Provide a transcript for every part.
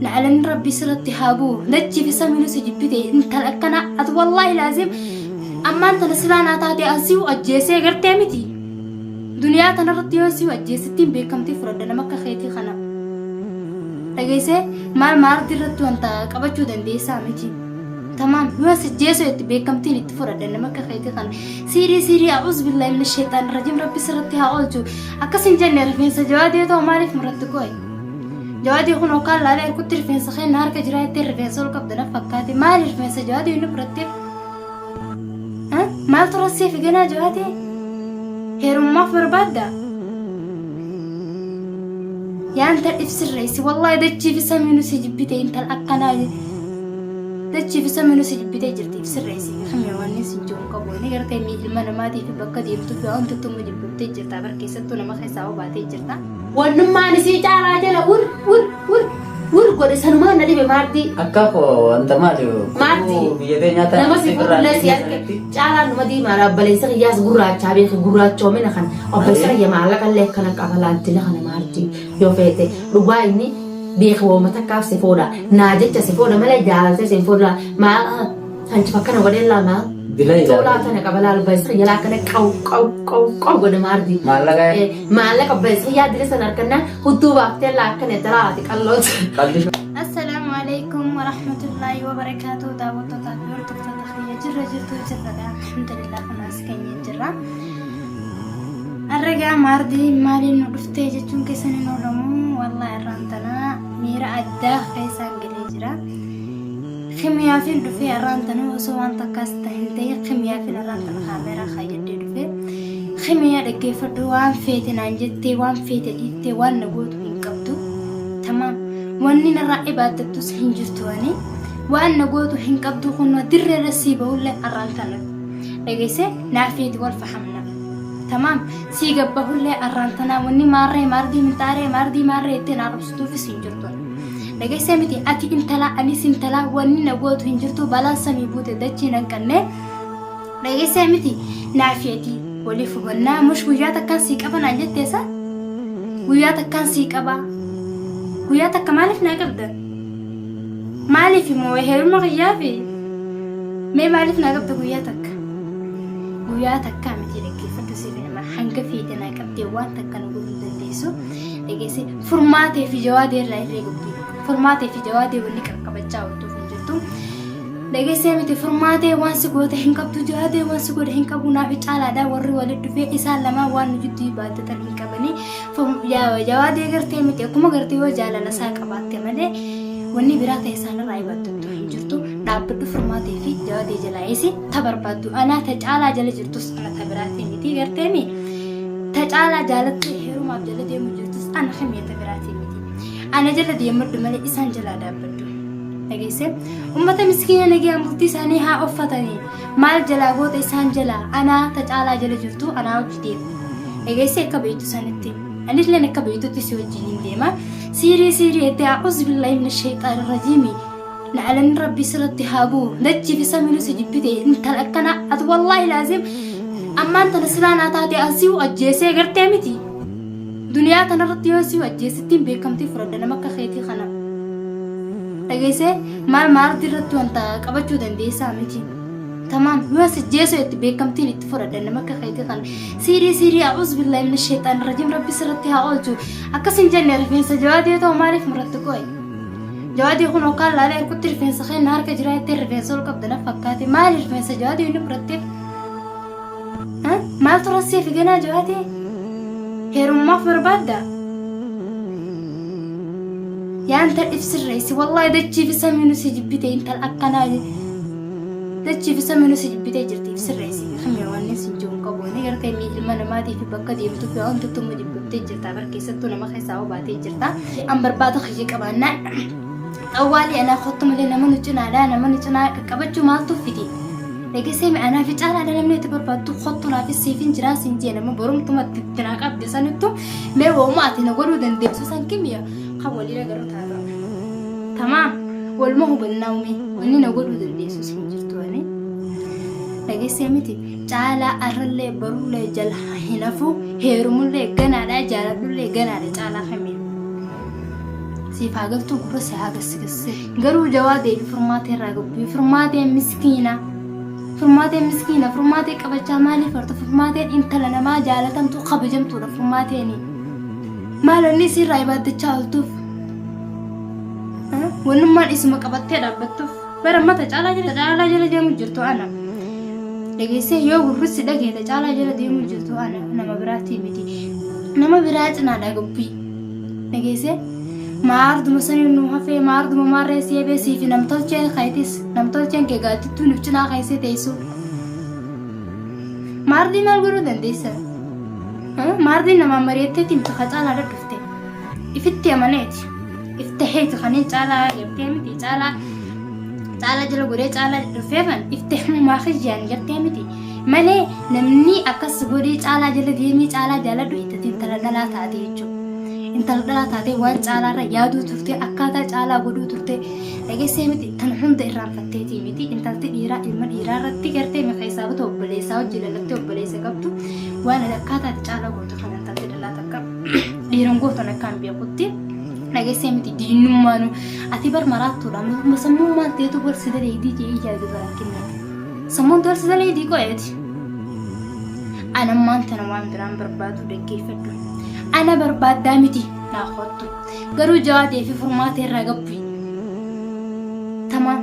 Na'alanni rabbii sirratti haa bu'u. Dachii fi samiinuu si jibbite intala akkanaa ati wallaahi laazim ammaan tana silaa naa taate an si'u ajjeesee gartee miti. Duniyaa tanarratti yoo si'u ajjeesittiin beekamtii fudhadha nama akka keetii kana. Dhageessee maal maarti irratti wanta qabachuu dandeessaa miti. Tamaam yoo si ajjeesoo itti beekamtiin itti fudhadha nama akka keetii kana. Siirii siirii a'uuz billaahi mina sheexaan rajiim rabbi sirratti haa oolchu. Akkas hin jenne rifeensa jawaadee ta'u maaliif muratti kooyi? Jawaadii kun hokkaan laalee harkutti rifeensa keenya harka jiraa jettee rifeensa ol qabda na fakkaate. Maali rifeensa jawaadii inni muratteef? Maaltu rassee fi ganaa jawaadii? Heerummaaf barbaadda? Yaa intal if sirreessi wallaahi dachii fi samiinu si jibbite intal akkanaa dachii fi samiinu si jibbitee jirti if sirreessi kamii waan sin jiru qabu inni gartee mi ilma namaatii fi bakka deemtuu fi waan tuttumma jibbamtee jirta bar keessattuu nama keessaa obaatee jirta. Wannummaan isii caalaa jala wur wur wur wur godhe sanumaan na dhibe maardii. Akka koo wanta maali Maarti. biyya teenyaa tana Nama si fuudhullee si arge caalaan numa diimaadha obboleessa kiyyaas gurraachaa beeki gurraachoomina kana obboleessa kiyya maallaqa illee akkana qaba laaltila kana maarti yoo feete dhugaa inni beeki wooma takkaaf si fuudha naa jecha si fuudha malee jaalaltee si hin fuudha maa Hancufa akkana godhee lama. Bila ilaala. Tuulaa tana qaba laal obboleessa kiyya laa akkana qaw qaw qaw qaw godhe maardi. Maallaqa Maallaqa obboleessa kiyyaa dira sana harkannaan hudduu baaftee laa akkana itti laati qalloota. qalli Assalaamu alaikum warahmatullaahi wabarakaatuh daawwattootaa fi hordoftoota kiyya jirra jirtu jirradha alhamdulillah kun as keenya jirra. Arragaa maardii maaliin nu dhuftee jechuun keessan hin oolamu wallaahi irraan tanaa miira addaa keessaan galee jira. Kimiyaafin dhufee arraan tana osoo waan takkaas hin ta'in kimiyaafin arraan tana kaameeraa kaayyadhee dhufee kimiyaa dhaggeeffadhu waan feete naan jettee waan feete dhiiftee waan na gootu hin qabdu. Tamaam wanni narraa ibaaddattus hin jirtu ani waan na gootu hin qabdu kunoo dirreerra sii bahullee arraan tana dhageesse naa feeti wal fahamna. Tamaam sii gabbahullee arraan tanaa wanni maarree maardii minxaaree maardii maarree ittiin arrabsituufis hin jirtu. Dhageessee miti ati intalaa anis intalaa wanni na gootu hin jirtu balaan samii buute dachii nan qannee dhageessee miti naafi ati waliif hubannaa mush guyyaa takkaan sii qaba naan jetteessa guyyaa takkaan sii qaba guyyaa takka maaliif naa qabda maaliif immoo heeruma kiyyaafi mee maaliif naa qabda guyyaa takka guyyaa takkaa miti dhaggeeffadhu siif hima hanga feete naa qabdee waan takka na godhuu hin dandeessu dhageesse Furmaatee fi jawaadee irraa irree gubdi. Furmaatee fi jawaadee wanni qaqqabachaa ooltuuf hin jirtu. Dhageessee miti furmaatee waan si goote hin qabdu jawaadee waan si godhe hin qabu naaf caalaadha warri walitti dhufee isaan lamaan waan nu jidduu baattatan hin qabanii. Jawaadee gartee miti akkuma gartee yoo jaalala isaa qabaatte malee wanni biraa ta'e isaan irraa ibattattu hin jirtu. Dhaabbadhu furmaatee fi jawaadee jalaa eesi ta barbaaddu anaa ta caalaa jala jirtus ana ta biraatii miti gartee mi ta caalaa jaalattee heerumaaf jala deemu jirtus ana kamiya ta biraatii miti. Ana jala deemadhu malee isaan jalaa dhaabbadhu. Dhageesse ummata miskiina nagayaan bultii isaanii haa uffatanii maal jalaa goota isaan jalaa anaa ta caalaa jala jirtu anaa hojii deema. Dhageesse akka beektu sanitti anilleen akka beektutti si wajjin hin deema. Siirii siirii jettee a'uuzu billaahi mina sheexaani rajiimi. Na'alanni rabbii sirratti haa bu'u. Dachii fi samiinuu si jibbite intala akkanaa ati wallaahi laazim ammaan tana silaa naa taate an si'u ajjeesee gartee miti. Duniyaa tanarratti yoo si'u ajjeesittiin beekamtii fudhadha nama akka keetii kana. Dhageessee maal maarti irratti wanta qabachuu dandeessaa miti. Tamaam yoo si jeesoo itti beekamtiin itti fudhadha nama akka keetii kana. Siirii siirii a'uuz billaahi mina sheexaan rajiim rabbi sirratti haa oolchu. Akkas hin jenne rifeensa jawaadii ta'u maaliif muratti kooyi? Jawaadii kun hokkaan laalee harkutti rifeensa keenya harka jiraa jettee rifeensa ol qabda na fakkaate maali rifeensa jawaadii inni muratteef? Maaltu rassee fi ganaa jawaadii? Heerummaaf barbaadda? Yaa intal if sirreessi wallaahi dachii fi samiinu si jibbite intal akkanaa dachii fi samiinu si jibbitee jirti if sirreessi kamii waan sin jiru hin qabu inni gartee mi ilma namaatii fi bakka deemtuu fi waan tuttumma jibbamtee jirta bar keessattuu nama keessaa obaatee jirta. An barbaada kiyya qabaannaan xawwaalii anaa kottu malee nama nu cinaadhaa nama nu cinaa qaqqabachuu maaltu fide dhageessee mi anaa fi caalaadha namni itti barbaaddu kottu naafis siifin jiraa siin jee nama borumtuma itti naa qabde sanittu mee wooma ati na godhuu dandeessu san kimiya kan waliin agarru taata tamaam waluma hubannaa ume wanni na godhuu dandeessu siin jirtu ani dhageessee miti caalaa arrallee barullee jala hin hafu heerumullee ganaadha jaaladhullee ganaadha caalaa kamiin. Siif haa galtuu gurra si haa gassigasse. Garuu jawaadee fi furmaatee irraa gabbii furmaatee miskiina. Furmaateen miskiina furmaatee qabachaa maaliif horta furmaateen intala namaa jaalatamtuu kabajamtuudha furmaateeni. Maal wanni isiirraa ibaaddachaa ooltuuf? Wannummaan isuma qabattee dhaabbattuuf bara mata caalaa jala caalaa jala deemu jirtu ana. Dhageessee yoo gurri si dhageete caalaa jala deemu jirtu ana nama biraatii miti. Nama biraa cinaadha gobbii. Dhageessee maarduma saniin nu hafee maarduma maarree si hafee siifi namtolcheen keetis namtolcheen kee gaaddittuu nuuf cinaa keessee teessuu. Maardii maal godhuu dandeessa? Maardiin namaan mari'atteetii miti ka caalaa dhufte. Ifitti amaneeti. If taheeti kanneen caalaa gartee miti caalaa caalaa jala godhee caalaa dhufeefan if tahummaa kiyyaan gartee miti. Malee namni akkas godhee caalaa jala deemee caalaa jaaladhu itti intala dhalaa taate jechuudha. Intala dhalaa taatee waan caalaarra yaaduu turte akkaataa caalaa godhuu turte dhageessee miti tan hunda irraanfatteetii miti intalti dhiiraa ilma dhiiraa irratti gartee maqeessaa bata obboleessaa hojii dhalattee obboleessa qabdu waan akkaataa itti caalaa gootu kan intalti dhalaa takka dhiiran gootan akkaan beekutti dhageessee miti diinummaanu ati bar maraattuudha sammummaan teetu bar si daleeydii jee ijaaju barakkinna sammuun tol si daleeydii qo'eeti anammaan tana waan biraan barbaadu dhaggeeffadhu ana barbaaddaa miti naa kottu garuu jawaadee fi furmaata irraa gabbu'i tamaam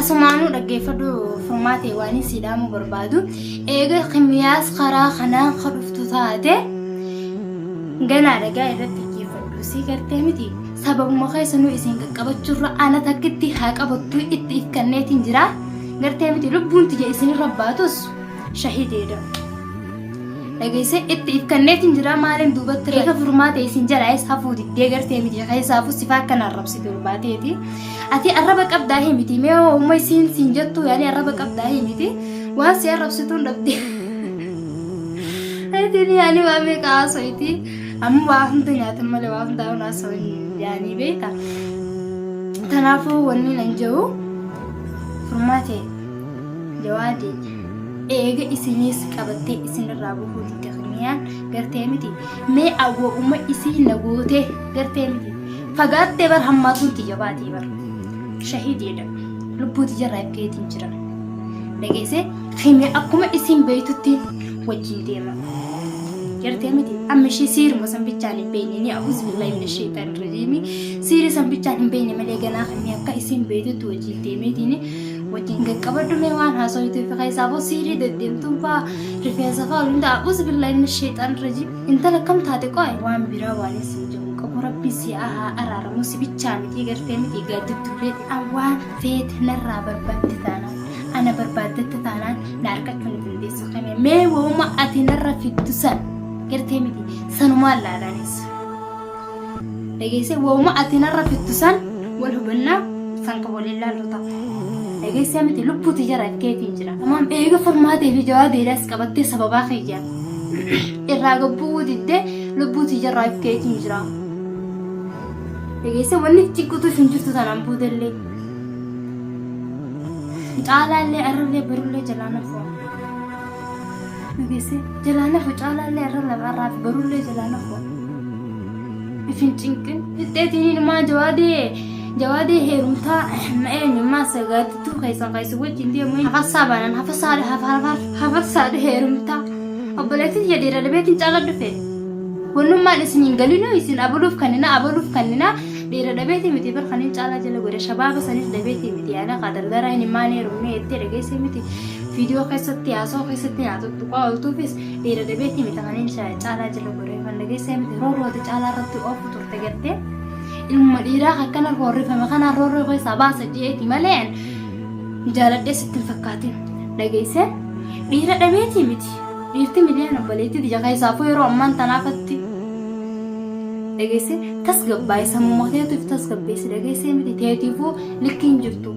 asumaanuu dhaggeeffadhu furmaatee waan si dhaamuu barbaadu eega kimiyaas karaa kanaan ka dhuftu taate ganaa dhagaa irratti xiyyeeffadhu si gartee miti sababuma keessanuu isin qaqqabachuurra ana takkitti haa qabattu itti if kanneetiin jira gartee miti lubbuun tiyya isinirra baatus shahideedha. Dhageessee itti if kanneetiin jira maaliin duubatti eega furmaata isin jalaayis hafuu diddee gartee miti keessaafuu sifaa akkana arrabsitu barbaateeti. Ati arraba qabdaa himiti mee uumma isiin siin jettu yaani arraba qabdaa himiti waan si arrabsituun dhabde. Atiin yaani waa meeqa haasoyti amma waa hunda nyaatan malee waa hunda haasoyin yaani beekta. Kanaafuu wanni nan jedhu furmaate jawaade eega isiniis qabattee isinirraa buhuu didde kimiyaan gartee miti mee awwa'uma isii na gootee gartee miti fagaattee bar hammaatuun tiyya baatii bar shahiidiidha lubbuu tiyyarraa ibkeetiin jira dhageessee kimi akkuma isiin beeytutti wajjin deema gartee miti amma ishee siiruma san bichaan hin beekne ni a'uuzu billahi mina sheexaan rajiimi siiri san bichaan hin beekne malee ganaa kimi akka isiin beeytutti wajjin deemeetiin wajjin qaqqabadhu mee waan haasoytu fi keessaafuu siirii deddeemtuun faa rifeensa faa waliin ta'a a'uuzu billahi mina sheexaan rajiim intala akkam taate qo'e waan biraa waan isin jedhu qabu rabbi si haa araaramu si bichaa miti gartee miti gaaddidduulee waan feete narraa barbaadde taanaan ana barbaaddatte taanaan na argachuu ni dandeessa kame mee wauma ati narra fiddu san gartee miti sanumaan laalaanis dhageessee wauma ati narra fiddu san wal hubannaa san kan waliin laallu ta'a. Dhageessee miti lubbuuti jara keetiin jira. Tamaam eega furmaatee fi jawaadeedhaas qabattee sababaa kiyyaan irraa gabbuu diddee lubbuuti jarraa keetiin jira. Dhageessee wanni xiqqootu hin jirtu tanaan boodallee. Caalaallee arrallee barullee jalaa nafu. Dhageessee jalaa nafu caalaallee arra lafarraa fi barullee jalaa nafu. Ifin cinqin. Fixxeetiin inumaa jawaadee jawaadee heerumtaa ma eenyummaa sagaatittuu keessan keessi wajjin deemu hafassaa baanan hafassaadha hafassaadha heerumtaa. Obboleettiin tiyya dhiira dhabeetiin caala dhufe. Wannummaan isin hin galinuu isin abaluuf kannina abaluuf kannina dhiira dhabeetii miti bar kanin caalaa jala godhe shabaaba sanis dhabeetii miti yaana kaa dardaraa hin maan heerumnee jettee dhageessee miti viidiyoo keessatti haasoo keessatti naa tuttuqaa ooltuufis dhiira dhabeetii miti kanin caalaa jala godhe kan dhageessee miti roorrooti caalaa irratti oofu turte gartee ilma dhiiraa akkana roorrifame kanaan roorroo keessaa baasa je'eeti malee jaaladhee sitti hin fakkaatin dhageessee dhiira dhabeetii miti dhiirti miliyoona obboleettii tiyya keessaafuu yeroo ammaan tanaafatti dhageessee tasgabbaa'e sammuu keetiif tasgabbeessi dhageessee miti teetiifuu likki hin jirtu.